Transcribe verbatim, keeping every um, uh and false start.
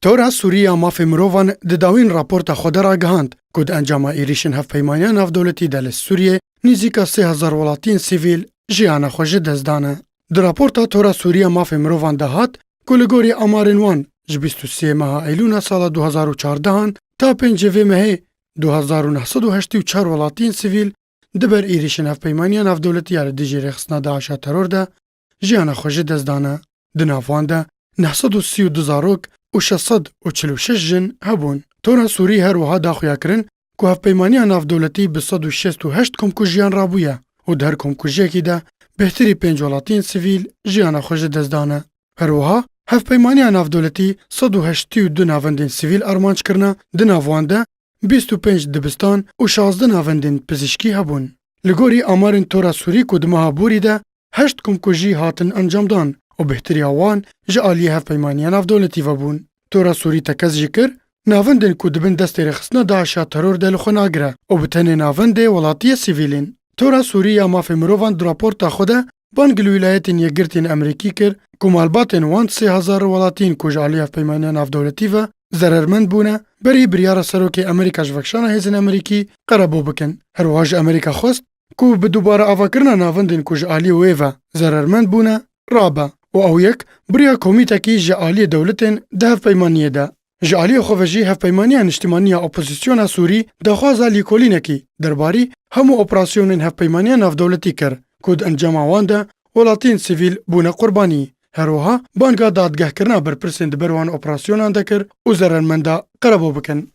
Tora Sûrî ya Mafê Mirovan di dawîn raporta xwe de ragihand ku di encama êrîşên hevpeymaniya navdewletî de li Sûriyê nîzîka sê hezar welatiyên sivîl jiyana xwe ji dest dane. Di raporta Tora Sûrî ya Mafê Mirovan de hat ku li gorî amarên wan ji bîst û sê meha Eylûna sala du hezar û çardehan ta pêncê vê mehê du hezar û neh sed û heştê û çar welatiyên sivîl di ber êrîşên hevpeymaniya navdewletî ya li dijî rêxistina DAIŞa teror de jiyana xwe ji dest dane. Di nav wan de neh sed û sî û du zarok û şeş sed û çil û şeş jin hebûn. Tora Sûrî her wiha da xuya kirin ku hevpeymaniya navdewletî bi sed û şêst û heşt komkujiyan rabûye û di her komkujiyekî de bêhtirî pênc welatiyên sivîl jiyana xwe ji dest dane. Her wiha hevpeymaniya navdewletî sed û heştê û du navendên sivîl armanc kirine, di nav wan de bîst û pênc dibistan û şazdeh navendên pizîşkî hebûn. Li gorî amarên Tora Sûrî ku di meha borî de heşt komkujî hatin encamdan û bêhtiriya wan ji aliyê hevpeymaniya navdewletî ve bûn. Tora Sûrî tekez jî kir, navendên ku di bin destê rêxistina DAIŞa teror de li xwe nagire û bi tenê navendê welatiyê sivîl in. Tora Sûrî ya Mafê Mirovan di raporta xwe de bang li Wîlayetên Yekgirtî yên Amerîkî kir ku malbatên wan sê hezar welatiyên ku ji alî hevpeymaniya navdewletî ve zerermend bûne, berî biryara Serokê Amerîka ji vekişana hêzên Amerîkî qerebû bikin. Her wiha ji Amerîka xwest ku bi dubare avakirina navendên ku ji alî wê ve zerermend bûne rabe û ew yek bi riya komîtekî ji alî dewletên di hevpeymaniyê de. Ji aliyê xwe ve jî Hevpeymaniya Niştimanî ya Opozisyona Sûrî daxwaza lîkolînekî derbarî hemû operasyonên hevpeymaniya navdewletî kir ku di encama wan de welatiyên sivîl bûne qurbanî. Her wiha banga dadgehkirina berpirsên di ber wan operasyonan de kir û zerermenda qerebû bikin.